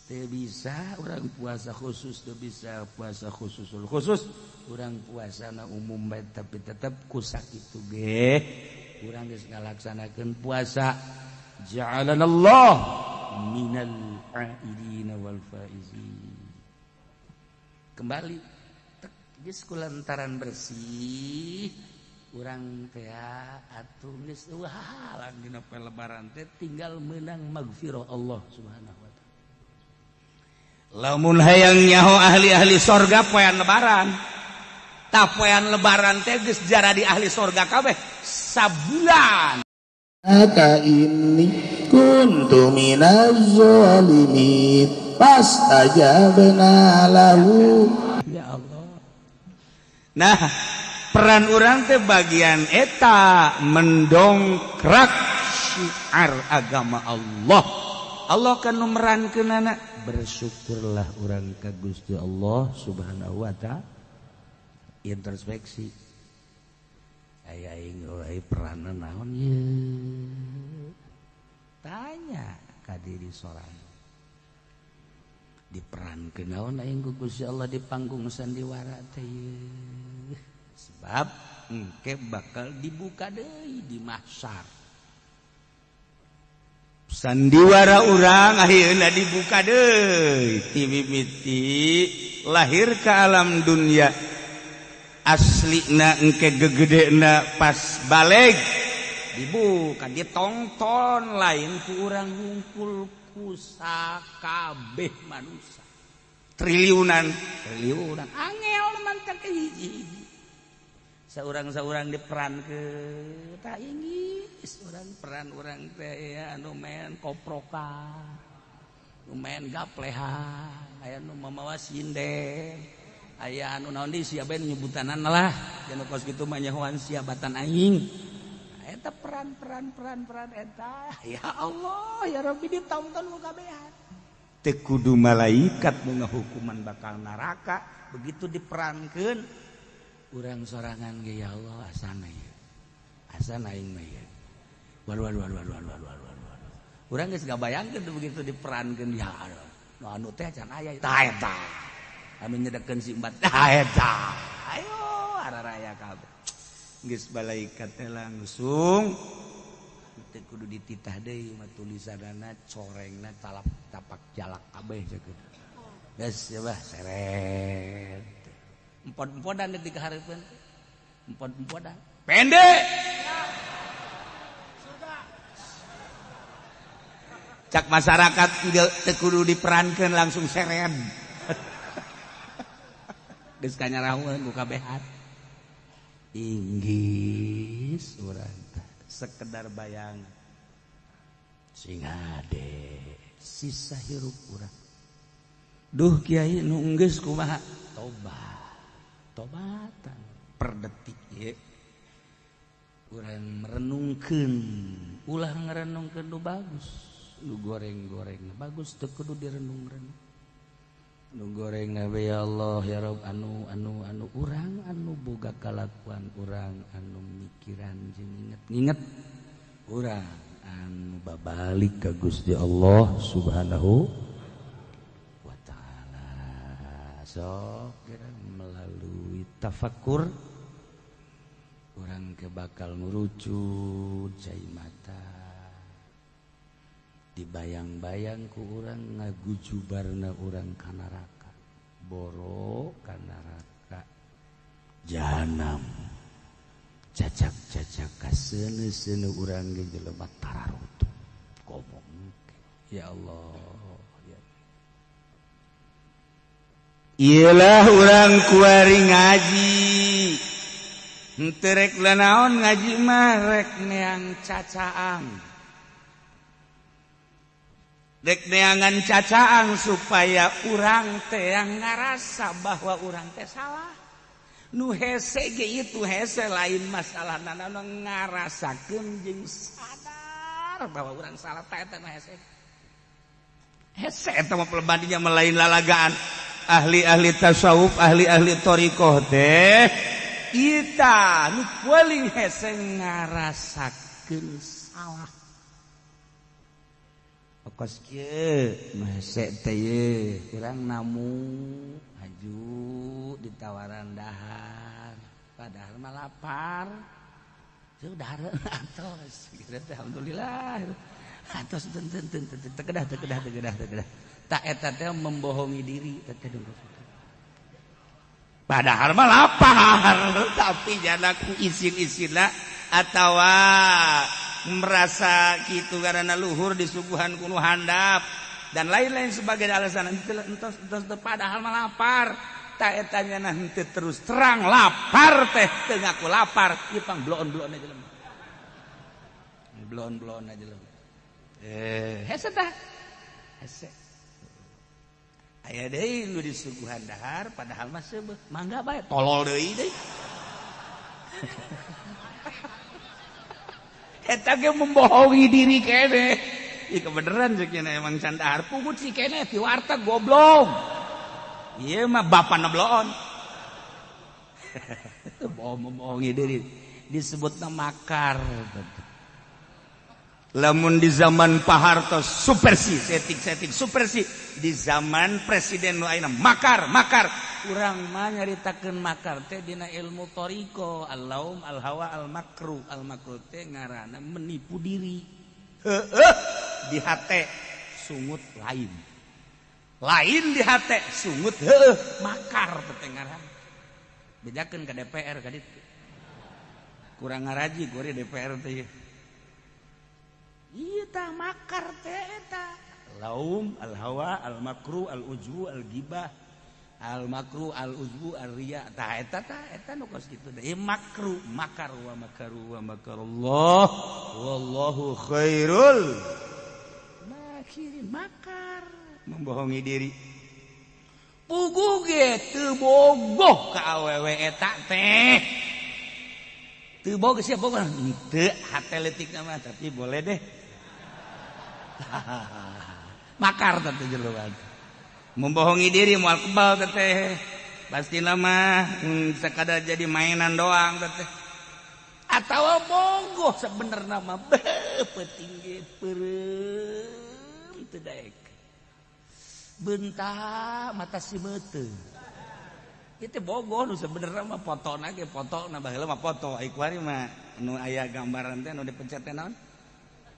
Teu bisa urang puasa khusus, teu bisa puasa khususul khusus. Urang puasana umum bae tapi tetep ku sakitu ge urang geus ngalaksanakeun puasa. Ja'alanallah minal aidina wal faizin. Kembali geus kulantaran bersih urang teh atuh geus eueuh halang dina poe lebaran teh tinggal meunang magfirah Allah Subhanahu wa taala. Lamun hayang nyaho ahli-ahli sorga poean lebaran. Tah poean lebaran teh geus jaradi ahli sorga kabeh sabulan. Aka inni kuntu minaz zalimin fastajabna lahu. Ya Allah. Nah, peran urang teh bagian eta mendongkrak syiar agama Allah. Allah kan nu merankeunana. Bersyukurlah urang ka Gusti Allah Subhanahu wa taala. Introspeksi. Aya aing euy peranna naon ieu? Tanya ka diri sorangan. Diperankeun naon aing ku Gusti Allah di panggung sandiwara teh ieu? Sebab engke bakal dibuka deui di mahsyar. Sandiwara urang akhirna dibuka deui ti mimiti lahir ke alam dunia aslina engke gegedena pas baleg dibuka ditonton lain ku urang ngumpul ku sakabeh manusia triliunan triliunan angel mantak hiji-hiji saurang-saurang diperankeun tah inggis urang peran urang teh ya anu main koprokan nu main gaplehan aya nu mamawa sinden aya anu naon deui sia bae nyebutanana lah anu kos kitu mah nyahoan sia batan aing eta peran-peran peran-peran eta ya Allah ya Rabbi ditonton ku kabehan teu kudu malaikat nu ngahukuman bakal neraka begitu diperankeun urang sorangan ge ya Allah asana ieu asana aing mah ieu waduh waduh waduh waduh waduh waduh urang geus ngabayangkeun tuh begitu diperankeun ya Allah nu anu teh can aya tah eta anu nyedekeun si embat tah eta ayo araraya kabeh geus malaikat teh langsung teu kudu dititah deui mah tulisanana corengna talap tapak jalak kabeh ceuk geus ya bah seret empod-empodan di kahareupeun empod-empodan pendek cak masyarakat teu kudu diperankeun langsung seret geus kanyarahueun ku kabehan inggis urang sekedar bayangan sing hade sisa hirup urang duh kiai nu geus kumaha tobat tobatan per detik ye urang merenungkeun ulah ngarenungkeun nu bagus nu goreng-goreng bagus teu kudu direnung-renung nu goreng we ya Allah ya Rabb anu anu anu urang anu boga kalakuan urang anu mikiran jeung inget-inget urang anu babalik ka Gusti Allah Subhanahu wa taala sok melalui tafakur urang ke bakal ngurucut cai mata dibayang-bayang ku urang ngagujubarna urang ka neraka boro ka neraka jahanam cacak-cacak kaseuneu-seuneu urang ge jelema tararutuh ngomong ya Allah ya. Iyalah urang kuari ngaji henteu rek naon ngaji mah rek neang cacaang dek neangan cacaang supaya urang teh yang ngarasa bahwa urang teh salah nu hese ge itu hese lain masalah nana ngarasakeun jeung sadar bahwa urang salah teh eta nu hese hese eta mah pelebadinya melain lalagaan ahli-ahli tasawuf ahli-ahli thariqah teh kita nu paling hese ngarasakeun salah. Kos kieu hese teh ye urang namu haju ditawaran dahar padahal mah lapar. Teu dahar atos gitu teh alhamdulillah. Atos teu teu teu teu kedah teu kedah teu kedah teu kedah. Tak eta teh membohongi diri teh padahal mah lapar tapi janaku isin-isinna atawa merasa gitu karena luhur disuguhan kuno handap dan lain-lain sebagai alasan entos entos padahal mah lapar. Tak etanya nanti terus terang lapar teh teu ngaku lapar ieu pang bloon-bloon aja jelema. Bloon-bloon aja jelema. Hese tah. Hese. Aya deui nu disuguhan dahar padahal mah seubeuh mangga bae tolol deui deui. Eta ge membohongi diri kene. Ih kebeneran ceuk nya emang can dahar pugut si kene ti warteg goblok. Ieu mah bapana bloon. Bohong membohongi diri disebutna makar. Lamun di zaman Pak Harto supersi setik-setik supersi, di zaman presiden nu ayeuna makar makar. Urang mah nyaritakeun makar teh dina ilmu thariqah, al-laum al-hawa al-makru. Al-makru teh ngaranna menipu diri. Heueuh di hate sungut lain. Lain di hate sungut heueuh makar teh ngaranna. Bejakeun ka DPR ka ditu. Kurang ngaraji gore DPR teh. Iya tah makar teh eta. Laum al-hawa al-makru al-ujbu al-gibah al-makru al-ujbu al-riya tah eta tah eta nu kos kitu teh. Makru makar wa makaru wa makarullah wallahu khairul makirin. Makar membohongi diri. Puguh ge teu bogoh ka awewe eta teh. Teu bogoh sia bogoh henteu hate leutik mah tapi boleh deh. Makar teh jelema. Membohongi diri moal kebal teh. Pastina mah sekadar jadi mainan doang teh. Atawa bogoh sebenerna mah beuh peuting ge peureum teu daek. Bentak mata si meuteung. Ieu teh bogoh nu sebenerna mah fotona ge fotona baheula mah foto ai kuari mah nu aya gambaran teh nu dipencet teh naon?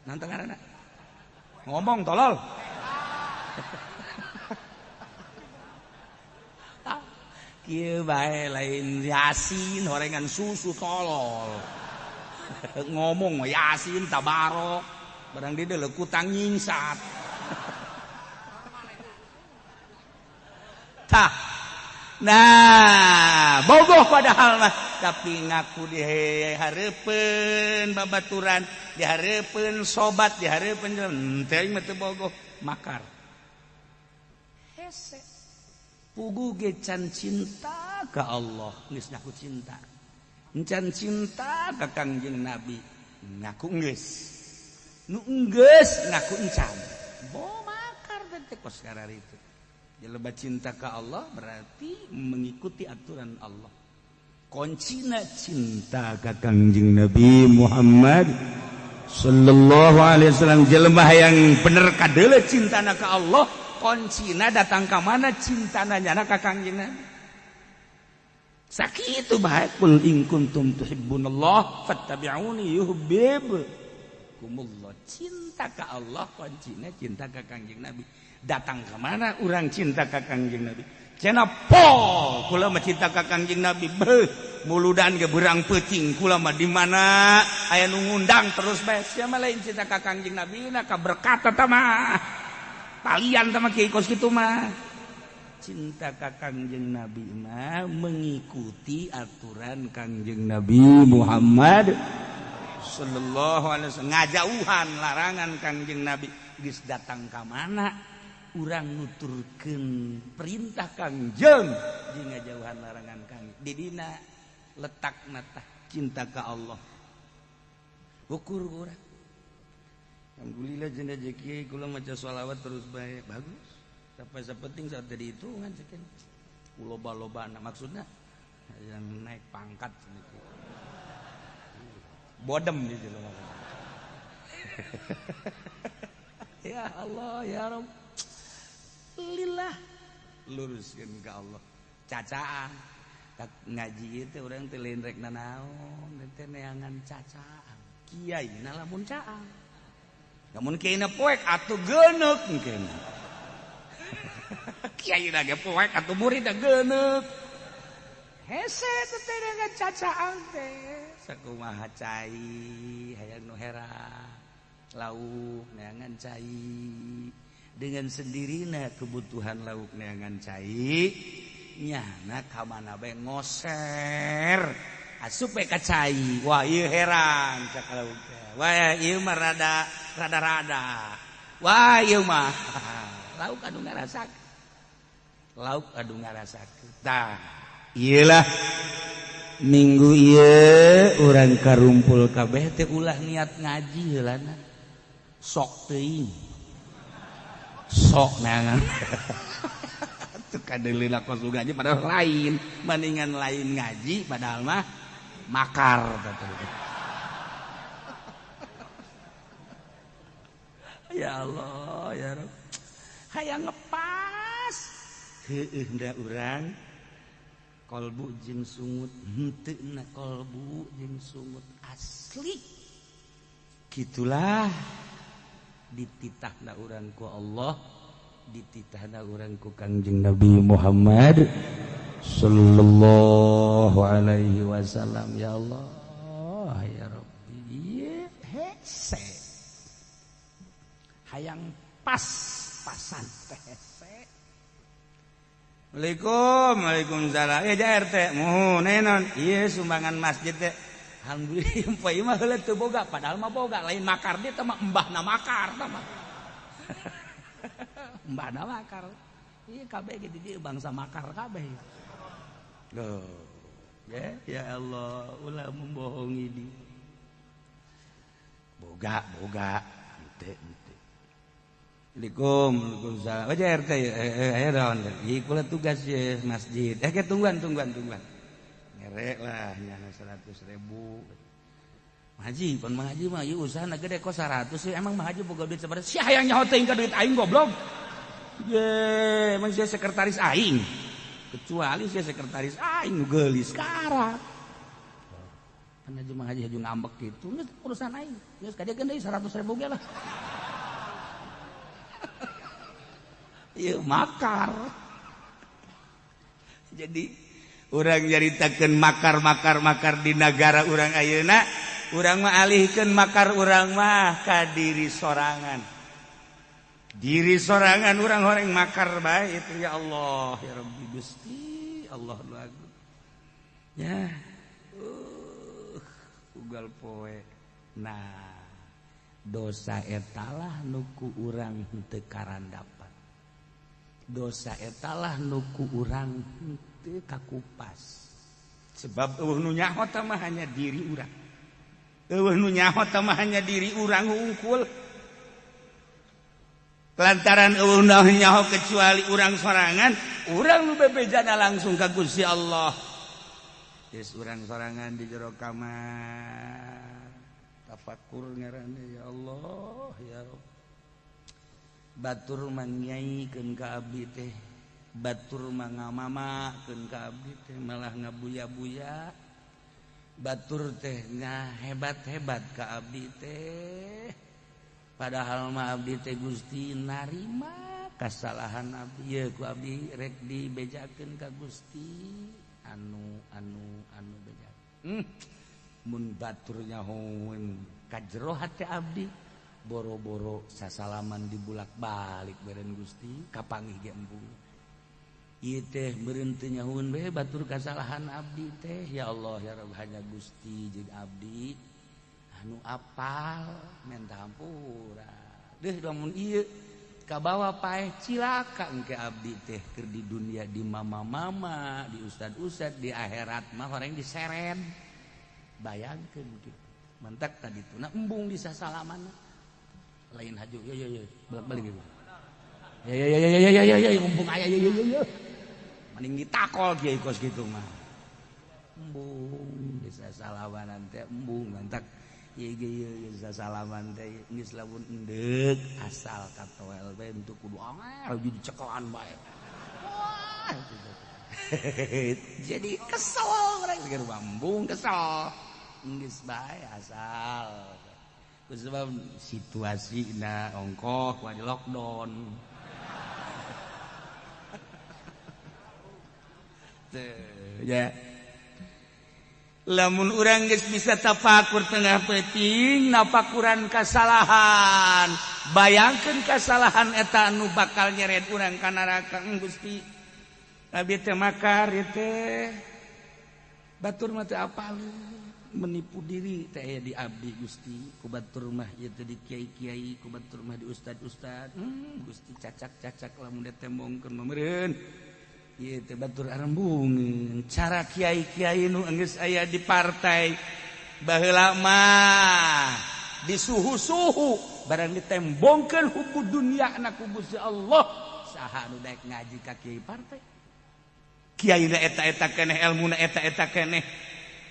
Naon teh ngaranna? Ngomong tolol. Kieu bae lain Yasin horengan susu tolol. Ngomong Yasin tabarok barang di deuleu kutang nyingsat. Tah. Nah, bogoh padahal mah tapi ngaku dihareupeun babaturan, dihareupeun sobat, dihareupeun henteu aing mah teu bogoh, makar. Hese. Puguh ge can cinta ka Allah, geus ngaku cinta. Can cinta ka Kangjeng Nabi, ngaku geus. Nu geus ngaku encan. Bo makar teh kos kararitu. Jelema cinta ka Allah berarti mengikuti aturan Allah. Kuncina cinta ka Kangjeng Nabi Muhammad sallallahu alaihi wasallam. Jelema yang bener kadeuleu cintana ka Allah, kuncina datang ka mana cintana nyana ka Kangjeng Nabi. Sakitu bae kul in kuntum tuhibbunallah fattabi'uni yuhibbukumullah. Cinta ka Allah kuncina cinta ka Kangjeng Nabi. Datang ke mana orang cinta ka Kangjeng Nabi? Cenah pol kula mah cinta ka Kangjeng Nabi. Beuh, muludan ge beurang peuting kula mah di mana aya nu ngundang terus bae. Sia mah lain cinta ka Kangjeng Nabi na ka berkat eta mah. Talian tah mah kieu kos kitu mah. Cinta ka Kangjeng Nabi mah mengikuti aturan Kangjeng Nabi Muhammad sallallahu alaihi wasallam. Ngajauhan larangan Kangjeng Nabi. Geus datang ka mana urang nuturkeun perintah Kangjeng jeung ngajauhan larangan Kangjeng. Di dina letakna tah cinta ka Allah. Ukur urang. Alhamdulillah jeung rezeki kula maca sholawat terus bae bagus. Sampai sapenting saat tadi hitungan cekin. Loba-lobana maksudna yang naik pangkat cenah. Bodem gitu loh. Ya Allah ya Rabb. Lillah luruskeun ka Allah. Cacaan ngaji itu urang teh lain rek nanaon teh neangan cacaan. Kiai na lamun caang. Lamun kiai na poek atuh geuneuk mungkin. Kiai na ge poek atuh murid na geuneuk. Hese teh neangan cacaan teh. Sakumaha cai hayang nu hera. Lauk neangan cai. Dengan sendirina kebutuhan lauk neangan cai nyana ka mana bae ngoser asup bae ka cai. Wah ieu heran cak lauk teh. Wah ieu mah rada rada-rada. Wah ieu mah lauk anu ngarasakeun. Lauk anu ngarasakeun. Tah ieu lah minggu ieu urang karumpul kabeh teh ulah niat ngaji heulana. Sok teuing. Sok neangan. Tuh kadeulina kos ngaji padahal lain, mendingan lain ngaji padahal mah makar. Ya Allah ya Rabb. Hayang ngepas. Heueuh da urang kolbu jeung sungut henteu na kolbu jeung sungut asli. Gitulah dititahna urang ku Allah, dititahna urang ku Kangjeng Nabi Muhammad sallallahu alaihi wasallam. Ya Allah ya Rabbi, hese hayang pas-pasan teh hese. Waalaikum, waalaikumsalam. Ya RT, muhun enon. Ieu sumbangan masjid teh. Alhamdulillah poe mah heula teu boga, padahal mah boga, lain makar dia teh mah embahna makar tah mah. Mbahna makar. Ieu kabeh ge di dieu bangsa makar kabeh. Loh. Ya, ya Allah, ulah membohongi dia. Boga, boga, henteu henteu. Assalamualaikum, waalaikumsalam. Oh RT, aya naon? Ieu kula tugas ye masjid. Ke tungguan, tungguan, tungguan. Ngerek lah nyana 100.000. Haji, pan Mang Haji mah ieu usahana gede kok 100 sih. Emang Mang Haji boga duit sabaraha? Sia hayang nyaho teuing ka duit aing goblok. Ye, emang sia sekretaris aing. Kecuali sia sekretaris aing nu geulis karak. Pan Haji Mang Haji haju ngambek kitu, geus urusan aing. Geus kadekeun deui 100.000 ge lah. Ieu makar. Jadi urang nyaritakeun makar-makar-makar di nagara urang ayeuna, urang mah alihkeun makar urang mah ka diri sorangan. Diri sorangan urang horeng makar bae itu ya Allah ya Rabbi Gusti Allah nu agung. Ya. Ugal poe. Nah, dosa etalah nu ku urang henteu karandapan. Dosa etalah nu ku urang henteu kakupas. Sebab eueuh nu nyaho teh mah hanya diri urang. Eueuh nu nyaho teh mah hanya diri urang hungkul. Lantaran eueuh nu nyaho kecuali urang sorangan, urang nu bebejana langsung ka Gusti Allah. Geus urang sorangan di jero kamar. Tafakur ngaranna ya Allah ya Rabb. Batur mangyaikeun ka abdi teh, batur mangamamakeun ka abdi teh malah ngabuya-buya. Batur teh ngahebat-hebat ka abdi teh. Padahal mah abdi teh Gusti narima kasalahan abdi ye ku abdi rek dibejakeun ka Gusti anu anu anu beja. Mun batur nyahoeun ka jero hate abdi boro-boro sasalaman dibulak-balik beren Gusti kapanggih ge embung. Ieu teh meureun teu nyahoeun bae batur kasalahan abdi teh ya Allah ya Rabb hanya Gusti jeung abdi anu apal menta hampura. Deuh lamun ieu kabawa paeh cilaka engke abdi teh keur di dunia di mama-mama, di ustad-ustad, di akhirat mah horeng diseret. Bayangkeun kitu. Mantak tadi tuna embung di sasalaman. Lain haju yo yo yo bolak-balik gitu. Ya ya ya ya ya ya ya mumpung aya yo yo yo. Mending ditakol kiai kos kitu mah. Embung bisa salawanan teh embung mantak Ieu ge ieu salaman teh geus lamun endek asal katoel bae untuk kudu angel jadi cekelan bae. Wah, jadi kesel urang geus bambung kesel. Geus bae asal. Sebab situasi na ongkoh kudu di lockdown. Teu ya. Lamun urang geus bisa tafakur tengah peuting nafakuran kasalahan, bayangkeun kasalahan eta anu bakal nyeret urang ka neraka. Gusti abi teh makar ieu teh batur mah teu apal menipu diri teh aya di abdi Gusti ku batur mah ieu teh di kiai-kiai ku batur mah di ustad-ustad. Gusti cacak-cacak lamun ditembongkeun mah meureun ieu teh batur arembungeun. Cara kiai-kiai nu geus aya di partai baheula mah disuhu-suhu barang ditembongkeun hukum dunia na ku Gusti Allah. Saha nu daek ngaji ka kiai partai? Kiai na eta-eta keneh, elmuna eta-eta keneh,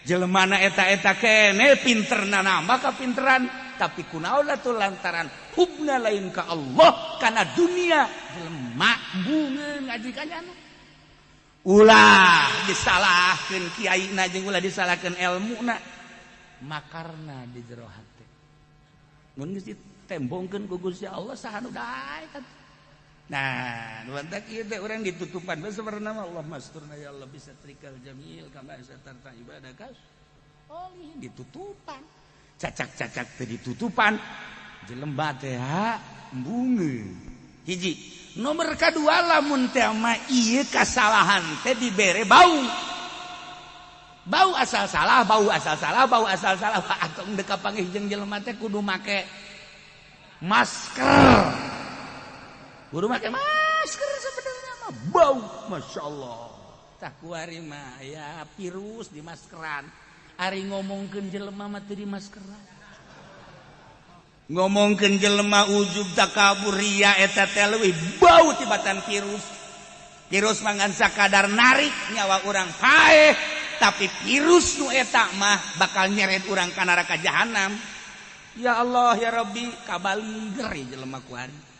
jelemana eta-eta keneh, pinterna nambah kapinteran, tapi kunaon atuh lantaran hubna lain ka Allah kana dunia jelema bungeun ngaji ka nyanu. Ulah disalahkeun kiaina jeung ulah disalahkeun elmuna, makarna di jero hate. Mun geus ditembongkeun ku Gusti Allah saha nu daek atuh. Nah, nu mantak ieu teh urang ditutupan bae sabarna mah Allah masturna ya Allah bisa trikal jamil kama satarta ibadakas. Olih ditutupan. Cacak-cacak teh ditutupan. Jelema teh ha embungeun. Hiji. Nomor kedua lamun teh mah ieu kasalahan teh dibere bau. Bau asal salah, bau asal salah, bau asal salah. Atau deuk kapanggih jeung jelema teh kudu make masker. Kudu make masker sebenarnya mah bau, Masya Allah. Tah kuari mah ya virus di maskeran. Ari ngomongkeun jelema mah teu di maskeran. Ngomongkeun jelema ujub takabur ria eta teh leuwih bau tibatan virus. Virus mah ngan sakadar narik nyawa urang paeh, tapi virus nu eta mah bakal nyeret urang ka neraka jahanam. Ya Allah ya Rabbi, kabaliger jelema kuari.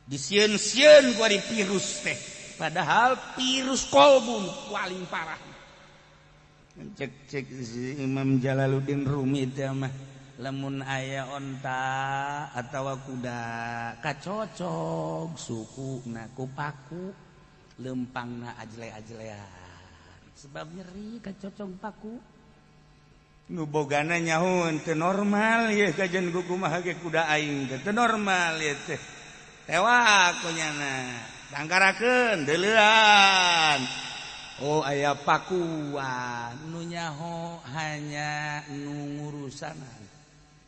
Disieun-sieun kuari virus teh, padahal virus kolbu paling parah. Cek-cek si Imam Jalaluddin Rumi teh mah lamun aya onta atawa kuda kacocog sukuna ku paku lempangna ajle-ajlean sebab nyeri kacocog paku. Nu bogana nyaho teu normal ieu kajian kumaha ge kuda aing teh teu normal ieu teh. Tewak kunyana dangkarakeun deuleuan. Oh aya pakuan nu nyaho hanya nu ngurusanan.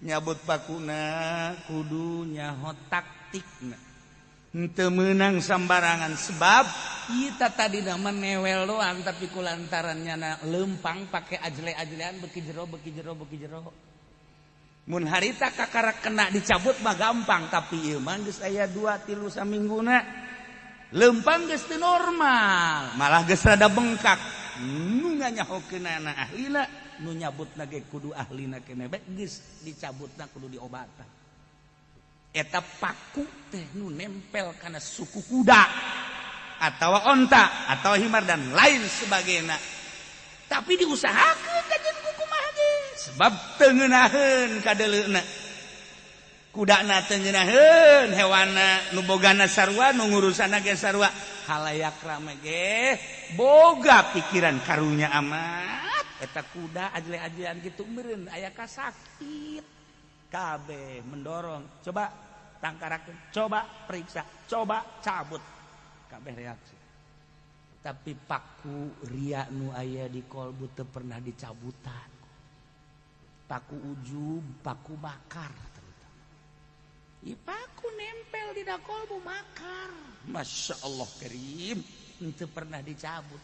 Nyabut pakuna kudu nyaho taktikna. Henteu meunang sambarangan sebab kita tadi mah newel doang tapi kulantaran nyana lempang pake ajle-ajlean beki jero beki jero beki jero. Mun harita kakara kena dicabut mah gampang tapi ieu mah geus aya 2 3 samingguna lempang geus teu normal malah geus rada bengkak. Nu nganyahokeunana ahlina nu nyabutna ge kudu ahlina keneh bae geus dicabutna kudu diobatan. Eta paku teh nu nempel kana suku kuda atawa onta atawa himar dan lain sebagainya. Tapi diusahakeun kajian kumaha ge sebab teu ngeunaheun kadeuleuna. Kudana teu ngeunaheun hewana nu bogana sarua nu ngurusana ge sarua. Halayak rame ge boga pikiran karunya amat. Eta kuda ajle-ajlean kitu meureun aya kasakit. Kabeh mendorong, coba tangkarakeun, coba periksa, coba cabut. Kabeh reaksi. Tapi paku ria nu aya di kolbu teu pernah dicabutan. Paku ujub, paku bakar terutama. Ieu paku nempel di kolbu makar. Masya Allah karim, henteu pernah dicabut.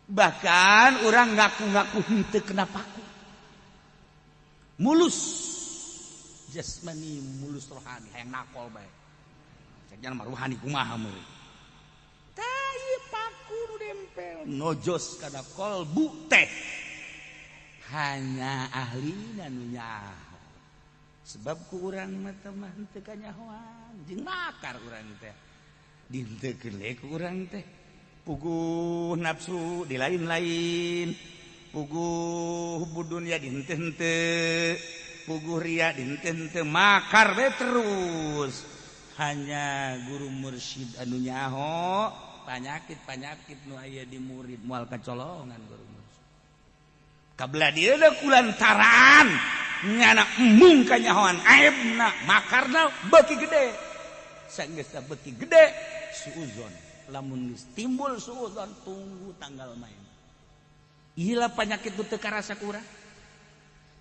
Bahkan orang ngaku-ngaku henteu kena paku. Mulus jasmani, mulus rohani, hayang nakol bae. Cek mah rohani kumaha meureun. Tai paku nu nempel nojos kana kolbu teh. Hanya ahlina nu nyaho. Sebab ku urang mah teh mah henteu kanyahoan, jeung makar urang teh. Dihenteukeun we ku urang teh. Puguh nafsu di lain-lain, puguh dunya dihenteu-henteu, puguh ria dihenteu-henteu, makar we terus. Hanya guru mursyid anu nyaho panyakit-panyakit nu aya di murid moal kacolongan guru mursyid. Kabelah dieu kulantaran nyana embung kanyahoan aibna makarna beuki gede. Sanggeus beuki gede suuzon, lamun geus timbul suuzon tunggu tanggal main. Ieu panyakit nu teu karasa ku urang.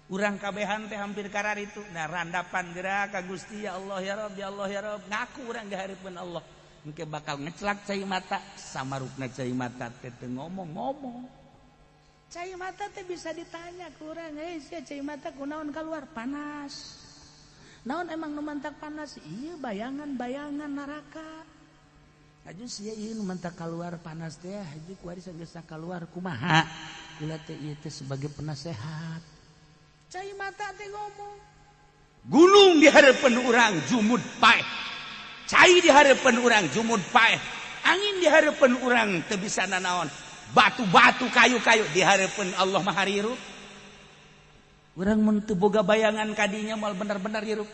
Urang kabehan teh hampir karar itu. Nah randapan gerak ka Gusti ya Allah ya Rabb ya Allah ya Rabb. Ngaku urang dihareupeun Allah. Engke bakal ngecelak cai mata, samarukna cai mata teh teu ngomong-ngomong. Cai mata teh bisa ditanya ku urang, "Eh sia cai mata kunaon keluar panas?" Naon emang nu mantak panas? Ieu bayangan-bayangan neraka. Aju sia ieu nu mantak keluar panas teh, haju kuari geus keluar kumaha? Kula teh ieu teh sebagai penasehat. Cai mata teh ngomong. Gunung di hareupeun urang jumud paeh. Cai di hareupeun urang jumud paeh. Angin di hareupeun urang teu bisa nanaon. Batu-batu kayu-kayu di hareupeun Allah mah hirup. Urang mun teu boga bayangan kadinya moal bener-bener hirup.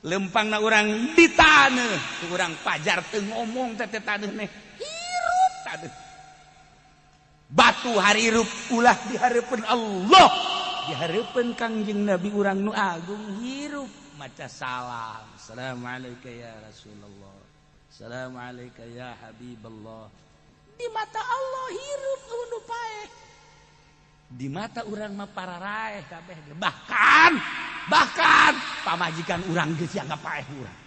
Lempangna urang di taneuh, ku urang pajar teu ngomong teh taneuh neh. Hirup taneuh. Batu harirup ulah di hareupeun Allah. Di hareupeun Kangjeng Nabi urang nu agung hirup maca salam. Assalamualaikum ya Rasulullah. Assalamualaikum ya Habiballah. Di mata Allah hirup nu paeh. Di mata urang mah pararaeh kabeh. Bahkan bahkan pamajikan urang geus dianggap paeh urang.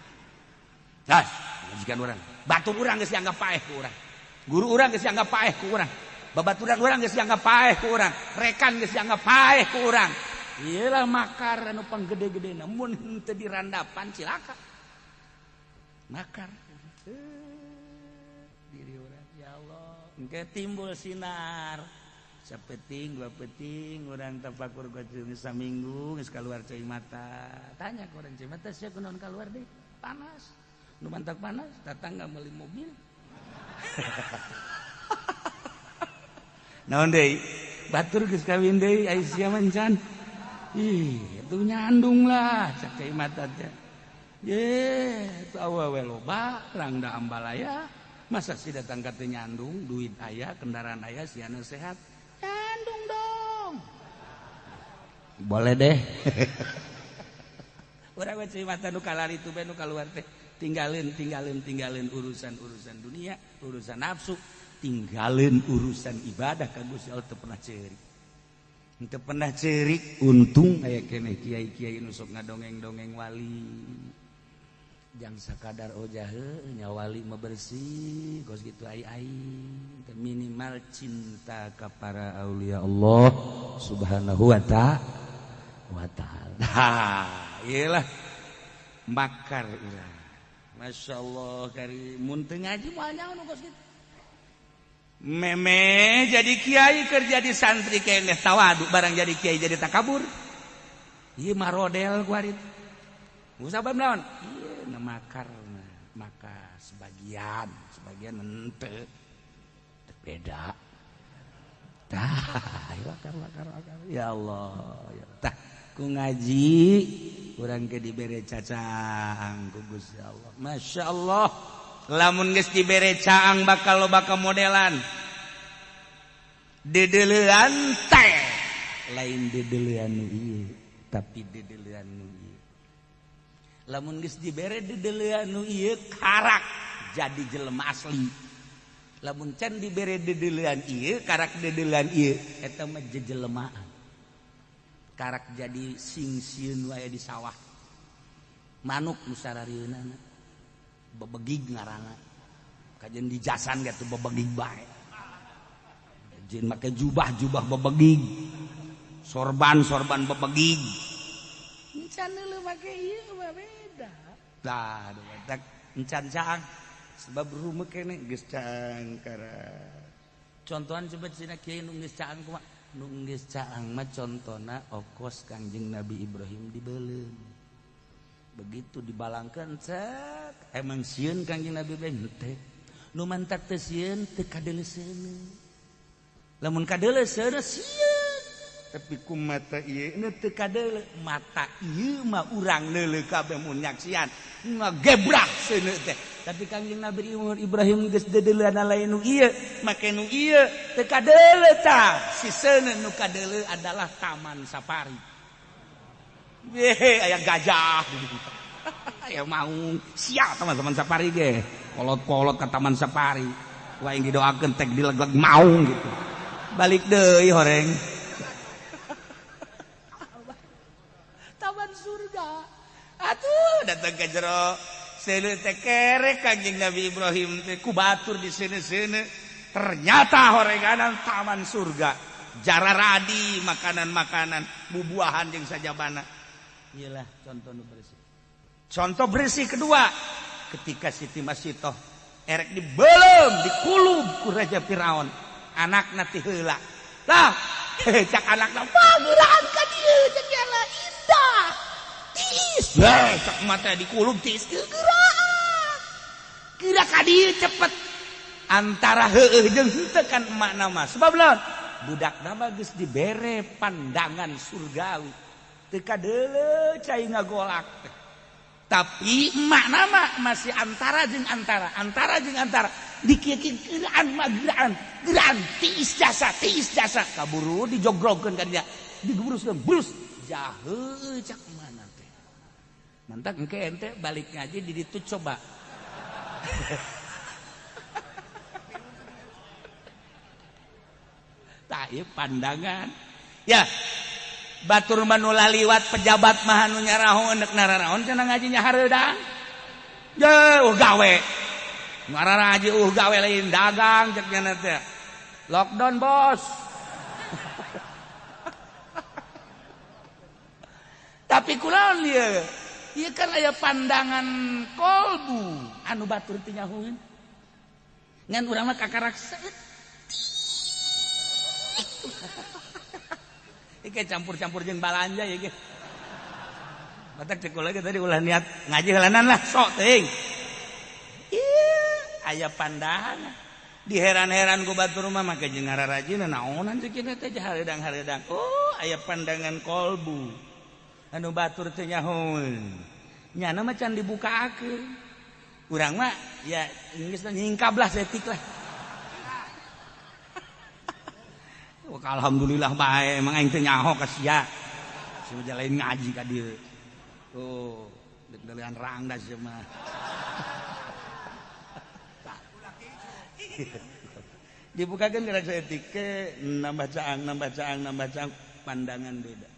Nah, pamajikan urang, batur urang geus dianggap paeh ku urang. Guru urang geus dianggap paeh ku urang. Babaturan urang geus dianggap paeh ku urang, rekan geus dianggap paeh ku urang. Iyalah makar anu panggede-gedena mun henteu dirandapan cilaka. Makar. Diri urang ya Allah, engke timbul sinar. Sapeting dua peting urang tafakur geus saminggu geus kaluar cai mata. Tanya ka urang cai mata sia kunaon kaluar deui? Panas. Nu mantak panas, tatangga meuli mobil. Naon deui? Batur geus kawin deui ai sia mah encan. Ih, itu nyandung lah cak cai mata teh. Ye, itu awewe loba, rangda ambalaya. Masa sih datang ka teu nyandung, duit aya, kendaraan aya, siana sehat. Nyandung dong. Boleh deh. Urang we cai mata nu kalari tu bae nu kaluar teh. Tinggalin, tinggalin, tinggalin urusan-urusan dunia, urusan nafsu. Tinggalin urusan ibadah ka Gusti Allah teu pernah ceurik. Teu pernah ceurik, untung aya keneh kiai-kiai nu sok ngadongeng-dongeng wali. Jang sakadar ojah heuh nya wali mah bersih, kos kitu ai-ai. Minimal cinta ka para aulia Allah Subhanahu wa ta'ala. Ha, ieu lah makar urang. Masyaallah kari mun teu ngaji moal nyaho nu kos kitu. Meme jadi kiai kerja di santri keneh tawadu barang jadi kiai jadi takabur. Ieu marodel ku ari. Musabab naon? Ieu na makar maka sebagian, sebagian henteu. Teu beda. Tah, makar makar makar. Ya Allah, ya. Tah ku ngaji urang ke dibere cacang ku Gusti Allah. Masyaallah. Lamun geus dibere caang bakal loba kamodelan. Dedelean teh lain dedelean nu ieu, tapi dedelean nu ieu. Lamun geus dibere dedelean nu ieu karak jadi jelema asli. Lamun can dibere dedelean ieu karak dedelean ieu eta mah jejelemaan. Karak jadi sing-sieun wae di sawah. Manuk nu sararieunana. Bebegig ngarana kajian di jasan gitu bebegig bae jin make jubah-jubah bebegig sorban-sorban bebegig encan leuh make ieu mah beda tah tak encan caang sebab rumah kene geus caang kara contohan coba cina kiai nu geus caang kumaha Nu geus caang mah contona okos Kangjeng Nabi Ibrahim dibeuleum. Begitu dibalangkeun cek emang sieun Kangjeng Nabi Ibrahim teh. Nu mantak teu sieun teu kadeuleuseuneun. Lamun kadeuleuseuneun sieun. Tapi ku mata ieu teu kadeuleu, mata ieu mah urang leuleuh kabeh mun nyaksian ngagebrak seuneu teh. Tapi Kangjeng Nabi Ibrahim geus deudeuleuna lain nu ieu, make nu ieu teu kadeuleu tah. Si seuneu nu kadeuleu adalah taman safari. Ye, aya gajah. Aya maung, siap teman-teman safari ge. Kolot-kolot ka taman safari. Wah yang didoakeun tek dilegleg maung gitu. Balik deui horeng. Taman surga. Atuh datang ke jero. Seuneu teh kerek Kangjeng Nabi Ibrahim teh ku batur di seuneu-seuneu. Ternyata horenganan taman surga. Jararadi makanan-makanan, bubuahan jeung sajabana. Iyalah contoh nu bersih. Contoh bersih kedua, ketika Siti Masitoh erek dibelem, dikulub ku Raja Firaun, anakna ti heula. Lah, cak anakna, "Wah, geuraan ka dieu cek yala indah." Tiis, cak mata dikulub tiis geuraan. Geura ka dieu cepet. Antara heueuh jeung henteu kan emakna mah. Sebab laon? Budakna mah geus dibere pandangan surgawi. Teu kadeuleu cai ngagolak teh. Tapi emakna mah masih antara jeung antara, antara jeung antara. Dikieu-kieu geuraan mah geuraan, geuraan tiis jasa kaburu dijogrogkeun ka dinya. Digebruskeun, brus jahe cak mana teh. Mantak engke ente balik ngaji di ditu coba. Tah ieu pandangan. Ya. Batur mah nu laliwat pejabat mah anu nyarahoeun deuk nararaon cenah ngajinya hareudang. Ye, gawe. Ngararaji gawe lain dagang cek nya teh. Lockdown, Bos. Tapi kunaon ieu? Ieu kan aya pandangan kolbu anu batur teh nyahueun. Ngan urang mah kakarak saeutik. Iki campur-campur jeung balanja ya ge. Batak cek lagi tadi ulah niat ngaji heulanan lah sok teuing. Ieu aya pandangan. Diheran-heran ku batur mah make jeung ngararajina naonan cek ieu teh hareudang-hareudang. Oh, aya pandangan kolbu. Anu batur teh nyahoeun. Nyana mah can dibukakeun. Urang mah ya geus nyingkab lah saeutik lah. Alhamdulillah bae emang aing teh nyaho ka sia. Sia lain ngaji ka dieu. Oh, deuk-deulean rangda sia mah. Dibukakeun geura saeutik ke nambah caang, nambah caang, nambah caang, pandangan beda.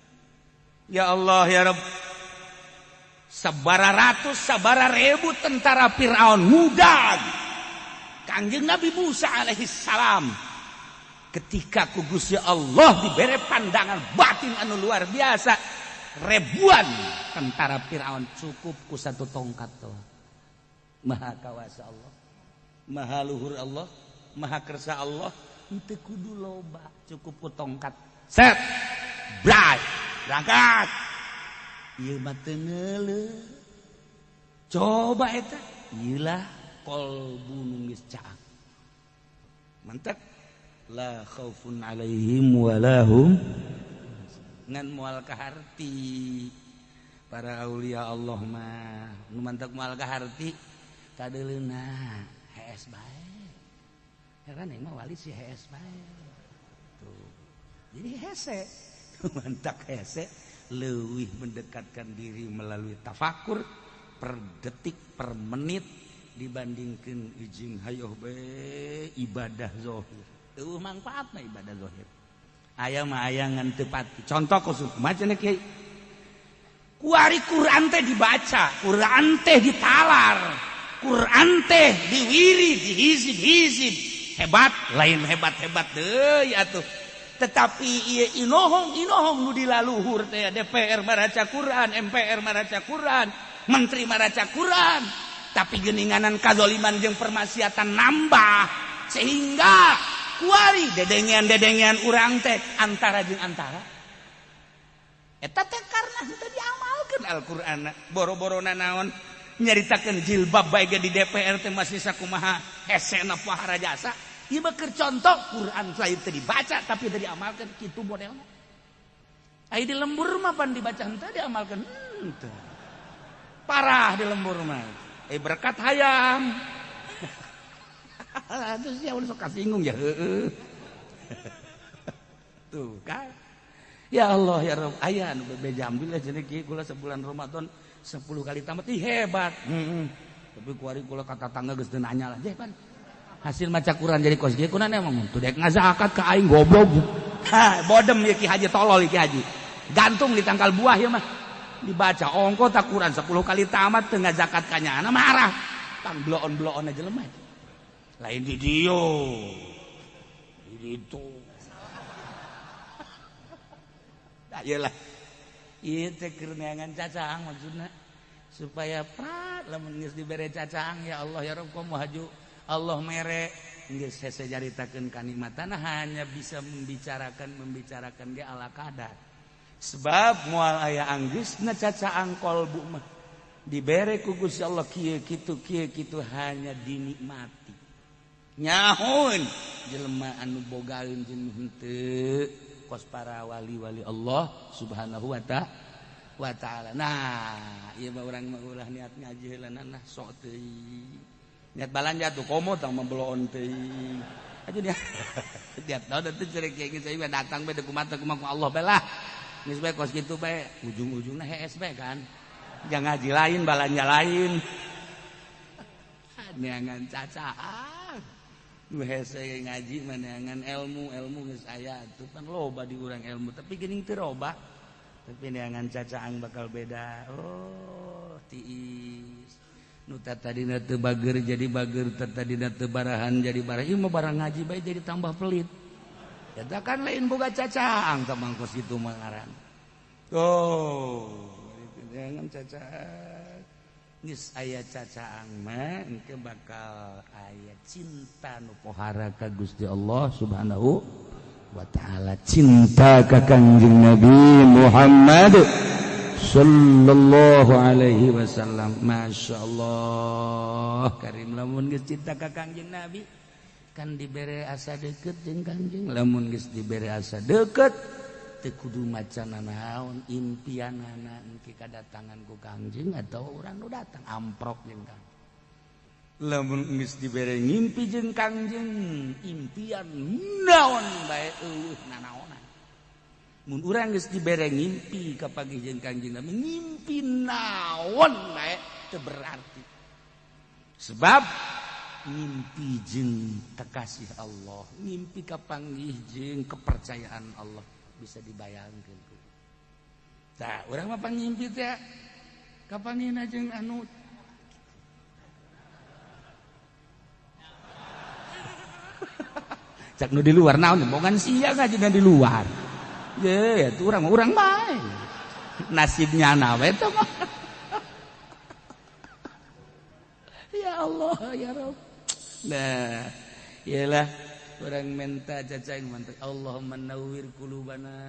Ya Allah ya Rabb. Sabara ratus, sabara ribu tentara Firaun ngudag. Kangjeng Nabi Musa alaihi salam ketika ku Gusti Allah diberi pandangan batin anu luar biasa, ribuan tentara Firaun cukup ku satu tongkat tuh. Maha kawasa Allah, maha luhur Allah, maha kersa Allah, henteu kudu loba, cukup ku tongkat. Set, bray, berangkat. Ieu mah teu ngeuleuh. Coba eta, ieulah kolbu nu geus caang. Mantak la khaufun alaihim walahum ngan moal kaharti para aulia Allah mah nu mantak moal kaharti kadeuleuna hees bae. Heran emang wali si hees bae tuh. Jadi hese mantak hese leuwih mendekatkan diri melalui tafakur per detik per menit dibandingkeun ijing hayoh bae ibadah zahir. Eueuh mangfaatna ibadah zahir. Aya mah aya ngan teu pati. Contoh khusus maca kiai. Kuari Quran teh dibaca, Quran teh ditalar, Quran teh diwiri, dihizib-hizib. Hebat, lain hebat-hebat deui atuh. Tetapi ieu inohong-inohong nu dilaluhur teh DPR maraca Quran, MPR maraca Quran, menteri maraca Quran. Tapi geuninganan kazoliman jeung permaksiatan nambah sehingga Kuari dedengean-dedengean urang teh antara jeung antara. Eta teh karena henteu diamalkeun Al-Qur'an. Boro-borona naon nyaritakeun jilbab bae ge di DPR teh masih sakumaha hesena pohara jasa. Ieu mah keur contoh Quran lain teu dibaca tapi teu diamalkeun kitu modelna. Ai di lembur mah pan dibaca henteu diamalkeun henteu. Parah di lembur mah. Berkat hayam. Terus ya udah sok kasinggung ya. Tuh kan. Ya Allah ya Rabb, aya anu bebeja alhamdulillah cenah kieu kula sebulan Ramadan 10 kali tamat. Ih hebat. Heeh. Tapi kuari kula ka tatangga geus teu nanya lah. Jeh pan. Hasil maca Quran jadi kos kieu kunaon emang teu dek ngazakat ka aing goblok. Ha, bodem ieu ki haji tolol ki haji. Gantung di tangkal buah ieu mah. Dibaca ongko tak Quran 10 kali tamat teu ngazakat ka nyana marah. Tang bloon-bloon aja lemah. Lain di dio. Di ditu. Nah, iyalah. Ieu teh keur neangan cacaang maksudna supaya prat lamun geus dibere cacaang ya Allah ya Rabb komo haju Allah mere geus hese caritakeun kanikmatana hanya bisa membicarakan ge ala kadar. Sebab moal aya anggeusna cacaang kolbu mah dibere ku Gusti Allah kieu kitu hanya dinikmati. Nyahun jelema anu bogaeun jeung henteu kos para wali-wali Allah Subhanahu wa ta'ala. Nah, ieu mah urang mah ulah niat ngaji heula nah sok teuing. Niat balanja tuh komo tang mabloon teuing. Aja dia. Tiap tahun teh cerek kieu geus saya datang bae kumaha kumaha Allah bae lah. Geus bae kos kitu bae ujung-ujungna hees bae kan. Jangan ngaji lain balanja lain. Neangan cacaan. Nu hese ngaji mah neangan ilmu, ilmu geus aya atuh pan loba di urang ilmu tapi geuning teu robah. Tapi neangan cacaang bakal beda. Oh, tiis. Nu tadina teu bager jadi bager, tadina teu barahan jadi barah. Ieu mah barang ngaji bae jadi tambah pelit. Eta kan lain boga cacaang tah mangkos kitu mah ngaran. Oh, neangan cacaang. Geus aya cacaang mah engke bakal aya cinta nu pohara ka Gusti Allah Subhanahu wa ta'ala, cinta ka Kangjeng Nabi Muhammad sallallahu alaihi wasallam. Masya Allah karim lamun geus cinta ka Kangjeng Nabi kan dibere asa deukeut jeung Kangjeng, lamun geus dibere asa deukeut teu kudu maca naon impianana engke kadatangan ku Kangjeng atau urang nu datang amprok jeung Kangjeng. Lamun geus dibere ngimpi jeung Kangjeng impian naon bae eueuh nanaonan. Mun urang geus dibere ngimpi kapagih jeung Kangjeng Nabi ngimpi naon bae teu berarti. Sebab ngimpi jeung kekasih Allah, ngimpi kapanggih jeung kepercayaan Allah bisa dibayangkeun. Tah, urang mah pangimpi teh kapanggihna jeung anu cak nu di luar naon bongan sia ngaji di luar. Ye, ya tuh urang bae. Nasibnya na we teh mah. Ya Allah ya Rabb. Nah, iyalah orang minta cacing mantap. Allahumma nawwir qulubana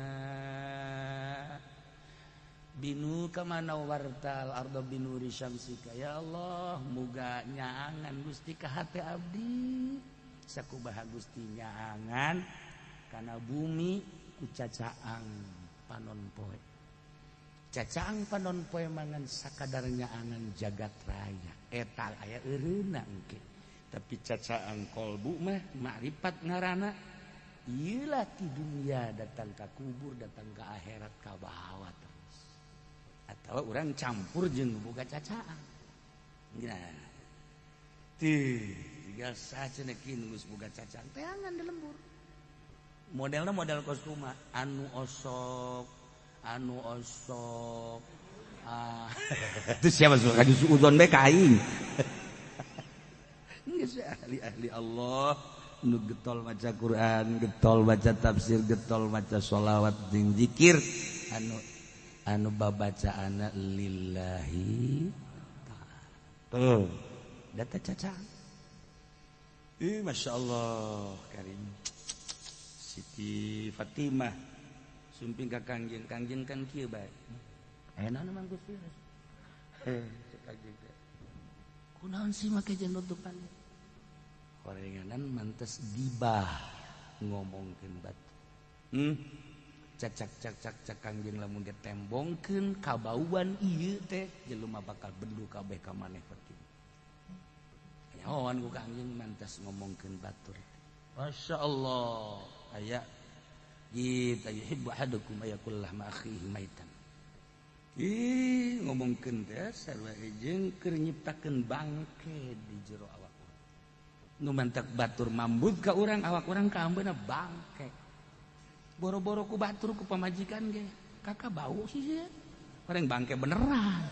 binu kama nawwartal arda binuri syamsika. Ya Allah, muga nyaangan Gusti ka hate abdi. Sakubaha Gusti nyaangan kana bumi ku cacaang panon poe. Cacaang panon poe mangan sakadar nyaangan jagat raya. Eta aya eureuna engke. Tapi cacaang kolbu mah makrifat ngarana ieulah ti dunia datang ka kubur datang ka akhirat ka bawah terus. Atau urang campur jeung boga cacaang. Nah. Teu tinggal sacenah geus boga cacaang teangan di lembur. Modelna model kos kumaha anu osok ah itu siapa suka suudzon bae ka aing. Geus ahli-ahli Allah nu getol maca Quran, getol baca tafsir, getol maca sholawat jeung zikir anu babacaanna lillahi ta'ala. Tuh, data cacaang. Ih, Masya Allah Karim. Siti Fatimah sumping ka Kangjeng, Kangjeng kan kieu bae. Aya naon Mang Gusti? Cek Kangjeng teh. Kunaon sih make jeung nutupan? Horenganan mantes gibah ngomongkeun batu. Cak cak cak cak cak Kangjeng lamun ditembongkeun kabauan ieu teh jelema bakal bendu kabeh ka maneh Fatimah. Nyahoan ku Kangjeng mantes ngomongkeun batur. Masya Allah aya kita yuhibbu ahadukum ayakul lahma akhihi maitan. Ih ngomongkeun teh sarua jeung keur nyiptakeun bangke di jero awak urang. Nu mantak batur mambut ka urang awak urang kaambeuna bangke. Boro-boro ku batur ku pamajikan ge kakak bau sih orang bangke beneran.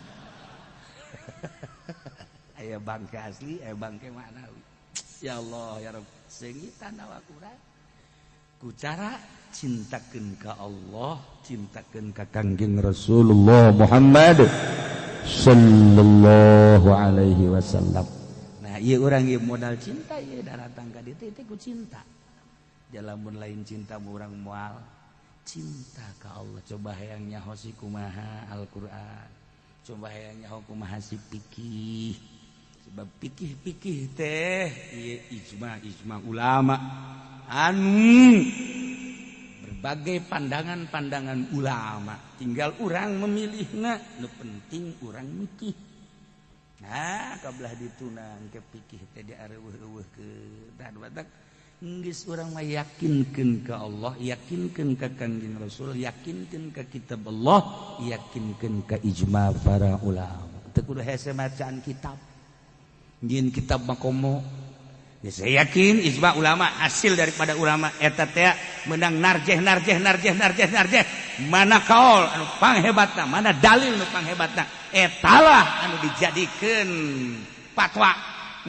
Aya bangke asli, aya bangke maknawi. Ya Allah ya Rabb, seungitan awak urang. Ku cara cintakeun ka Allah, cintakeun ka Kangjeng Rasulullah Muhammad sallallahu alaihi wasallam. Nah, ieu urang ieu modal cinta ieu daratang ka ditu teh ku cinta. Jalamun lain cinta urang moal cinta ka Allah. Coba hayang nyaho si kumaha Al-Qur'an. Coba hayang nyaho kumaha si fikih. Sebab pikih-pikih teh ieu ijma-ijma ulama anu berbagai pandangan-pandangan ulama, tinggal urang memilihna, nu penting urang mikih. Nah, kabelah ditunang ke pikih teh diareuweuh-euweuh ke dan batak geus urang mah yakinkeun ka Allah, yakinkeun ka Kangjeng Rasul, yakinkeun ka kitab Allah, yakinkeun ka ijma para ulama. Teu kudu hese macaan kitab. Jin kitab makomo. Ya, saya yakin ijma ulama hasil daripada ulama eta teh menang narjeh narjeh narjeh narjeh narjeh mana kaul anu panghebatna, mana dalil nu panghebatna, etalah anu dijadikeun fatwa.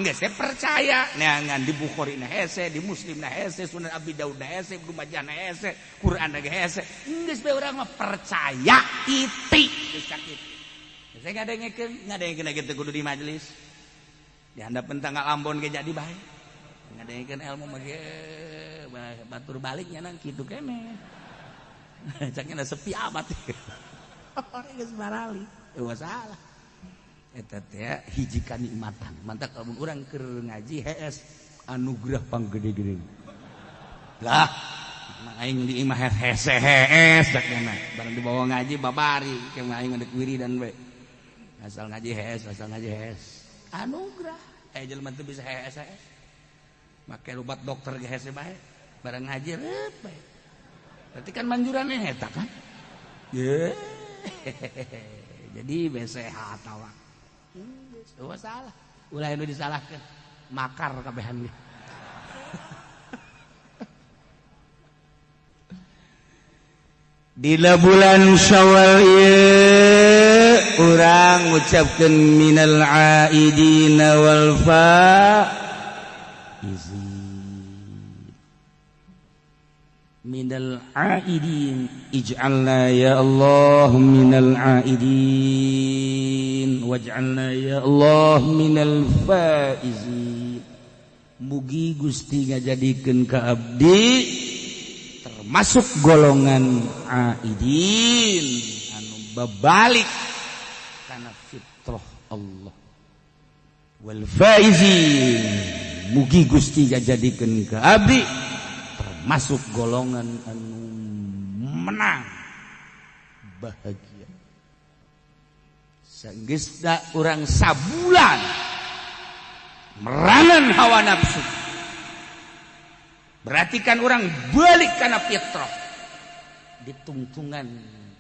Geus saya percaya neangan di Bukhari na hese, di Muslim na hese, Sunan Abi Daud na hese, Ibnu Majah na hese, Quran na hese. Geus bae urang mah percaya titik geus sakitu. Saya ngadengekeun, ngadengekeun kitu kudu di majelis. Di handapeun tanggal Ambon ge jadi bae. Ngadengekeun ilmu mah ge batur balik nya nang kitu keneh. Caknya sepi amat. Orang geus barali. Eueuh salah. Eta teh hiji kanikmatan. Mantak lamun urang keur ngaji hees anugerah panggede-gede. Lah, aing di imah hese hees caknya. Barang dibawa ngaji babari ke aing ngadek wiridan we. Asal ngaji hees, asal ngaji hees. Anugerah. Jelema teu bisa hees hees. Make obat dokter ge hese bae. Barang ngaji reup bae. Berarti kan manjurannya eta kan? Ye. Jadi be sehat awak. Eueuh salah. Ulah nu disalahkeun. Makar kabehan ge. Dina bulan Syawal ieu urang ngucapkeun minal aidina wal faizin. Minal aidin ij'alna ya Allah minal aidin waj'alna ya Allah minal faizin. Mugi Gusti ngajadikeun ka abdi termasuk golongan aidin anu babalik kana fitrah Allah, wal faizin mugi Gusti ngajadikeun ka abdi termasuk golongan anu menang bahagia. Sanggeusna urang sabulan merangan hawa nafsu, berarti kan orang balik karena fitrah, ditungtungan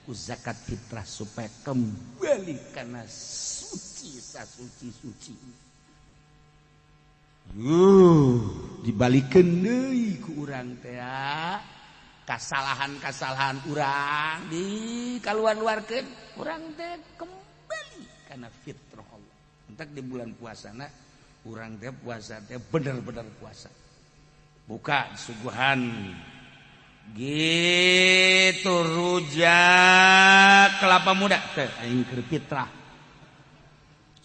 ku zakat fitrah supaya kembali karena suci sasuci-suci. Dibalikeun deui ku urang teh kasalahan-kasalahan urang di kaluar-luarkeun urang teh kembali karena fitrah Allah. Entak di bulan puasana urang teh puasa teh bener-bener puasa. Buka suguhan gitu rujak kelapa muda teh aing keur fitrah.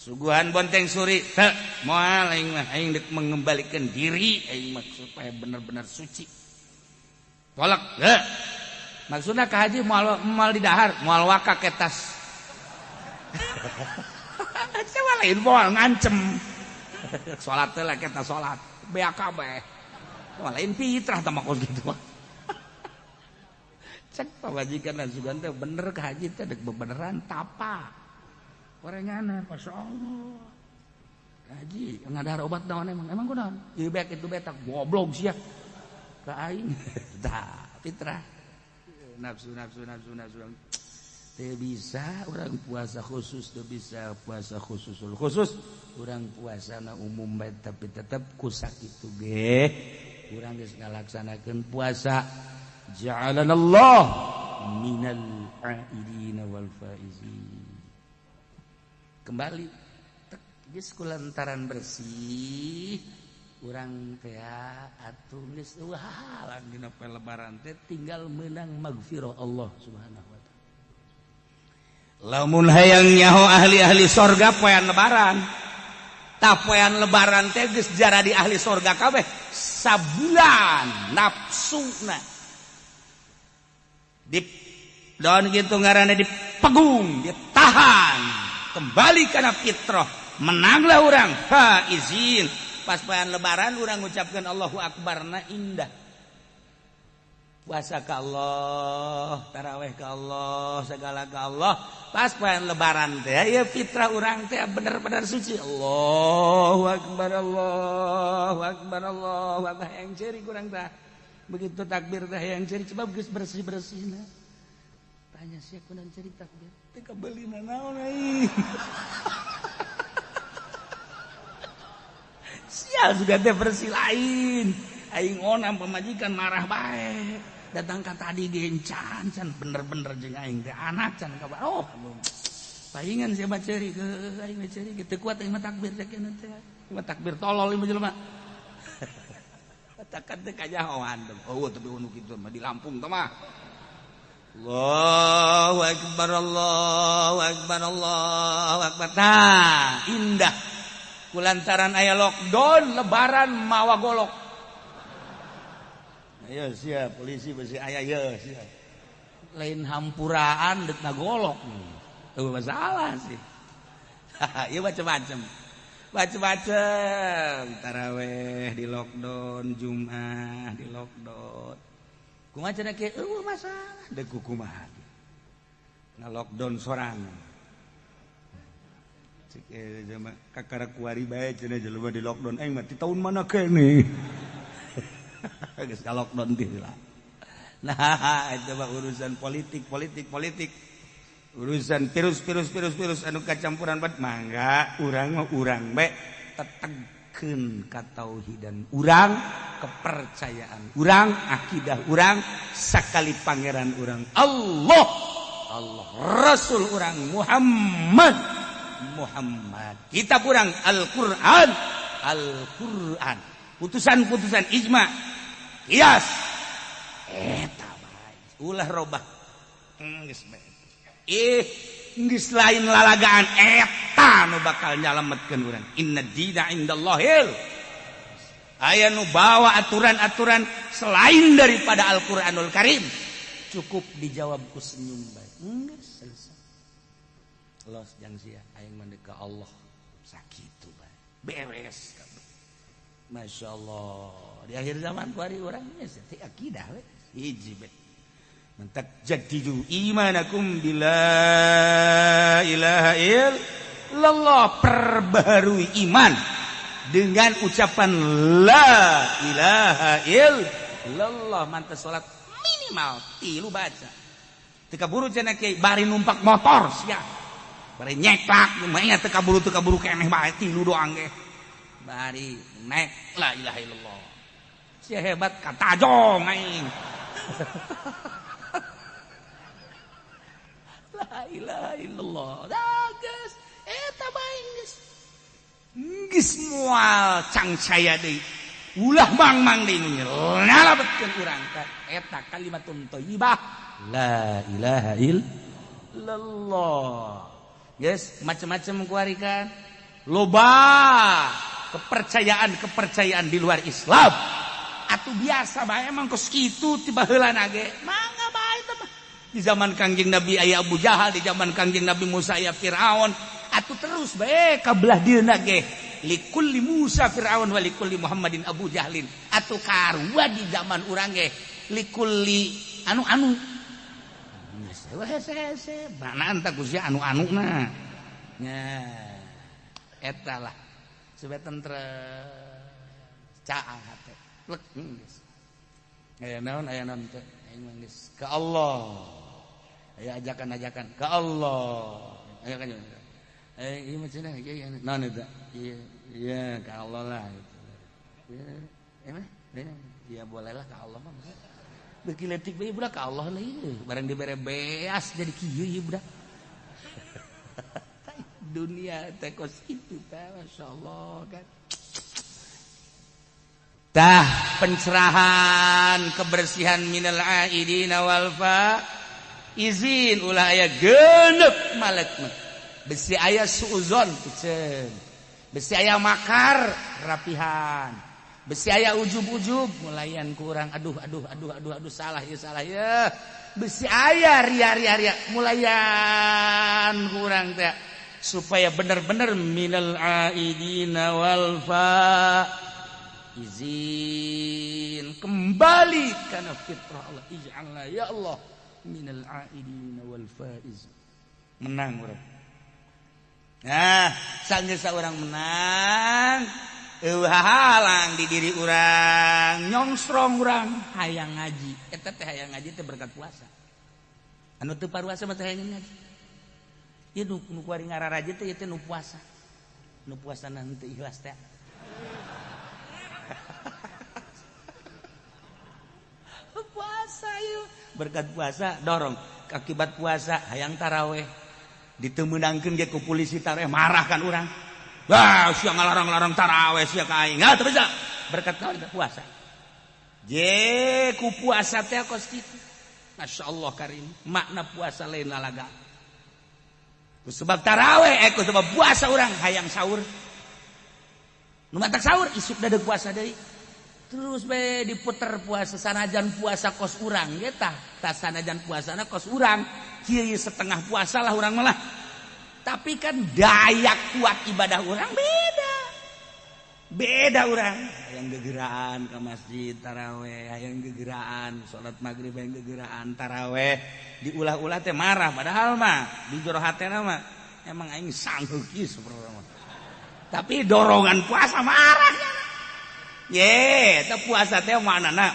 Suguhan bonteng suri teu moal aing mah, aing deuk mengembalikan diri aing mah supaya bener-bener suci. Tolak heuh. Maksudna ka haji moal moal di dahar, moal waka ke tas. Coba lain moal ngancem. Salat teh lah kita salat, BAKB. Moal lain fitrah tah mah kos kitu mah. Cek pamajikan dan sugan teh bener ka haji teh deuk bebeneran tapa. Orangana, Masya Allah. Haji, ngadahar obat naon emang? Emang kunaon? Ieu bek itu betak goblok sia. Ka aing. Tah, fitrah. Nafsu nafsu nafsu nafsu. Teu bisa urang puasa khusus, teu bisa puasa khususul khusus. Urang puasana umum bae tapi tetep ku sakitu ge. Urang geus ngalaksanakeun puasa. Ja'alanallah minal aidina wal faizin. Kembali geus kulantaran bersih urang teh atuh geus eueuh halang dina poe lebaran teh tinggal meunang magfirah Allah Subhanahu wa taala. Lamun hayang nyaho ahli-ahli sorga poean lebaran. Tah poean lebaran teh geus jaradi ahli sorga kabeh sabulan nafsuna. Di daun kitu ngaranna dipegung, ditahan. Kembali karena fitrah, menanglah orang faizin. Pas poean lebaran orang ngucapkan Allahu Akbar na indah. Puasa ka Allah, taraweh ka Allah, segala ka Allah. Pas poean lebaran teh ya fitrah orang teh bener-bener suci. Allahu Akbar, Allahu Akbar, Allahu Akbar. Yang ceri kurang tah. Begitu takbir teh yang ceri coba geus bersih-bersihna. Tanya sia kunaon ceri takbir. Teu kabeulina naon aing. Sial juga teh bersih lain. Aing onam pamajikan marah bae. Datang ka tadi gencan can bener-bener jeung aing teh anak can kabar. Oh, paingan sia mah ceuri ke aing mah ceuri teu kuat aing mah takbir teh keun teh. Aing mah takbir tolol ieu mah jelema. Katakan teh kajahoan. Oh, tapi anu kitu mah di Lampung teh mah. Allahu Akbar, Allahu Akbar, Allahu Akbar. Nah, indah. Kulantaran aya lockdown, lebaran mawa golok. Ayo siap, polisi besi aya ye siap. Lain hampuraan deuk ngagolok. Eueuh masalah sih. Ieu macem-macem. Macem-macem. Taraweh di lockdown, Jumat di lockdown. Kumaha cenah kieu eueuh masalah deuk kumaha. Nga lockdown sorangan. Cek jelema kakara kuari bae cenah jelema di lockdown aing mah ti taun mana keneh. Geus ka lockdown teh lah. Nah, itu mah urusan politik, politik, politik. Urusan virus, virus, virus, virus anu kacampuran bat mangga urang mah urang bae tetegkeun katauhidan urang, kepercayaan urang, akidah urang, sakali pangeran urang Allah, Allah Rasul urang Muhammad, Muhammad. Kitab urang Al-Qur'an, Al-Qur'an. Putusan-putusan ijma, qiyas. Eta bae. Ulah robah. Geus bae. Geus lain lalagaan eta nu bakal nyalametkeun urang. Inna dina indallahil. Aya nu bawa aturan-aturan selain daripada Al-Qur'anul Karim. Cukup dijawab ku senyum bae. Geus selesai. Los jang sia aing mah ka Allah. Sakitu bae. Beres kabeh. Masya Allah. Di akhir zaman kuari urang geus teh akidah we. Hiji bae. Mentak jadidu imanakum bila ilaha illallah, perbaharui iman dengan ucapan la ilaha illallah. Mantas salat minimal 3 baca. Teu kaburu cenah kiai bari numpak motor sia. Bari nyeklak lumayan teu kaburu keneh bae 3 doang ge. Bari naik la ilaha illallah. Sia hebat katajong aing. La ilaha illallah. Dah geus eta bae geus. Geus moal cangcaya deui. Ulah mang-mang deui nu nyalabetkeun urang ka eta kalimatun thayyibah la ilaha illallah. Geus macem-macem kuari kan. Loba kepercayaan-kepercayaan di luar Islam. Atuh biasa bae emang kos kitu ti baheulana ge. Mangga bae teh mah. Di zaman Kangjeng Nabi aya Abu Jahal, di zaman Kangjeng Nabi Musa aya Firaun. Atuh terus bae ka belah dieuna ge. Likulli Musa Firaun wa likulli Muhammadin Abu Jahlin. Atuh karua di zaman urang ge likulli anu-anu. Geus hese-hese, mana tah ku sia anu-anuna. Nya eta lah supaya tentrem caang hate plek geus. Aya naon teh aing mah geus ka Allah. Aya ajakan-ajakan ka Allah. Aya kan ieu mah cenah ieu naon eta? Iya, iya ka Allah lah gitu. Iya, ya bolehlah ka Allah mah. Beuki leutik bae budak ka Allah lah ieu. Barang dibere beas jadi kieu ieu budak. Dunia teh kos kitu teh masyaallah kan. Tah pencerahan kebersihan minal aidina wal fa izin ulah aya genep malek mah. Besi aya suuzon piceun. Besi aya makar rapihan. Besi aya ujub-ujub mulayan kurang aduh aduh aduh aduh aduh salah ya salah ya. Besi aya ria ria ria mulayan kurang teh supaya bener-bener minal aidina wal fa izin kembali kana fitrah Allah ij'alna ya Allah minal aidina wal faiz. Menang urang. Nah, sanggeus urang menang, eueuh halang di diri urang, nyongsrong urang hayang ngaji. Eta teh hayang ngaji teh berkat puasa. Anu teu paruasa mah teh hayang ngaji. Ieu nu kuari ngararaje teh ieu teh nu puasa. Nu puasana henteu ikhlas teh. Puasa ieu berkat puasa dorong akibat puasa hayang taraweh. Ditemenangkeun ge ku polisi taraweh marah kan urang. Wah, sia ngalarang-larang taraweh sia ka aing. Teu bisa. Berkat naon puasa. Je ku puasa teh kos kitu. Masyaallah karim. Makna puasa lain lalaga. Ku sebab taraweh ku sebab puasa urang hayang sahur. Nu matak sahur isuk dadeuk puasa deui. Terus bae diputer puasa sanajan puasa kos urang ge tah. Tah sanajan puasana kos urang. Kieu setengah puasa lah urang malah. Tapi kan daya kuat ibadah urang beda. Beda urang. Hayang gegeraan ke masjid taraweh, hayang gegeraan salat maghrib, hayang gegeraan taraweh. Diulah-ulah teh marah padahal mah di jero hatena mah emang aing sanggup kieu sapertona. Tapi dorongan puasa marah. Ye, teh puasa teh maknana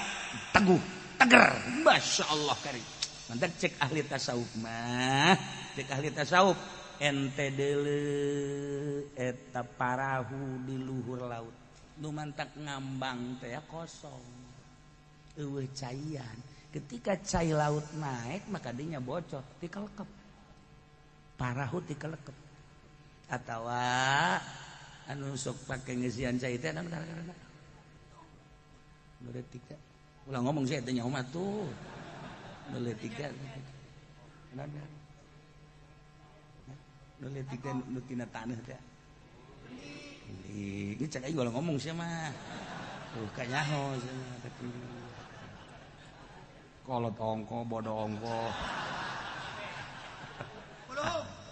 teguh, teger. Masyaallah karim. Mantap cek ahli tasawuf mah, cek ahli tasawuf ente deuleu eta parahu di luhur laut. Nu mantak ngambang teh kosong. Eueuh caian. Ketika cai laut naik maka dinya bocor, tikelekep. Parahu tikelekep. Atawa anu sok pake ngeusian cai teh anu karena nu leutik teh. Ulah ngomong sih teh nyaho mah tuh. Nu leutik teh. Nu leutik teh nu tina taneuh teh. Ini cek aing ulah ngomong sia mah. Tuh kanyaho sia mah. Kolot ongko, bodoh ongko.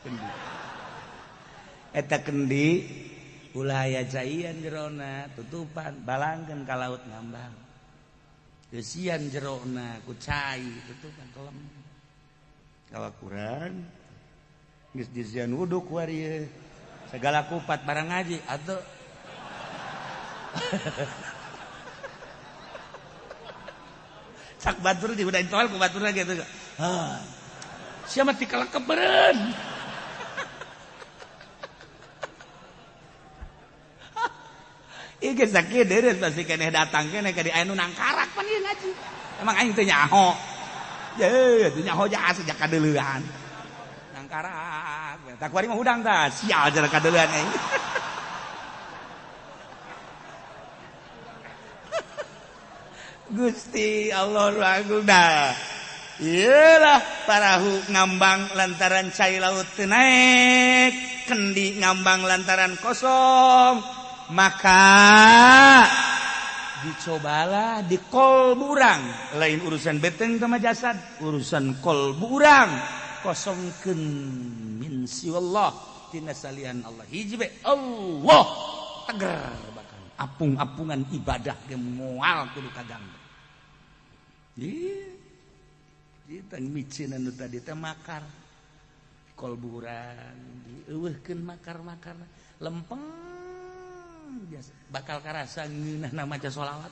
Kendi. Eta kendi ulah aya caian jerona tutupan balangkeun ka laut ngambang. Geusian jerona ku cai tutupan kelem. Kawakuran geus disian wudhu ku ari segala kupat barang ngaji atuh. Cak batur di udah intoel ku batur lagi atuh. Hah. Sia mah tikalekep beureun. Ieu geus sakieu deureus pasti keneh datang keneh ka di aya nu nangkarak pan ieu ngaji. Emang aing teu nyaho. Ye, teu nyaho ja sejak kadeuleuan. Nangkarak. Tak kuari mah hudang tah, sial cenah kadeuleuan aing. Gusti Allah agung dah. Iyalah parahu ngambang lantaran cai laut teu naek. Kendi ngambang lantaran kosong. Maka dicobalah di kolbu urang, lain urusan beteng sama jasad, urusan kolbu urang kosongkeun min siwallah tina salian Allah. Hiji be Allah teger, bahkan apung-apungan ibadah ge moal kudu kaganggu. Ih, kita micin anu tadi teh makar kolbu urang dieuweuhkeun makar-makar lempeng biasa, bakal karasa ngeunahna maca sholawat,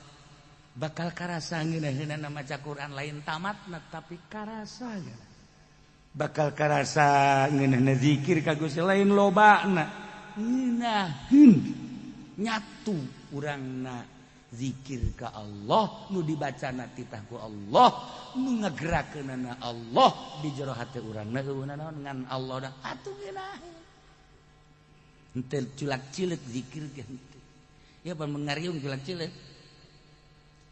bakal karasa ngeunahna maca Quran, lain tamatna tapi karasa bakal karasa ngeunahna zikir ka Gusti, lain lobana, ngeunaheun nyatu urangna zikir ka Allah, nu dibacana titah ku Allah, nu ngagerakeunana Allah di jero hate urangna eueuh naon ngan Allah dah atuh ngeunaheun. Henteu culak-cileuk zikir ge henteu. Ya pan mengariung culak-cileuk.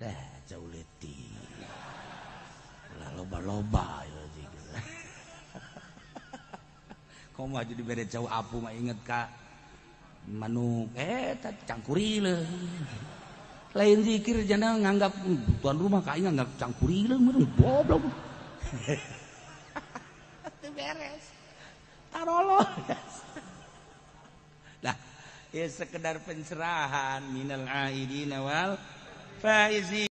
Dah jauh leutik. Ulah loba-loba ya zikir. Komo aja dibere jauh apu mah inget ka manuk eta cangkurileung. Lain zikir jana nganggap tuan rumah ka aing nganggap cangkurileung meureun goblok. Teu beres. Tarolo. Nah, ya sekedar pencerahan minal aidina wal faizin.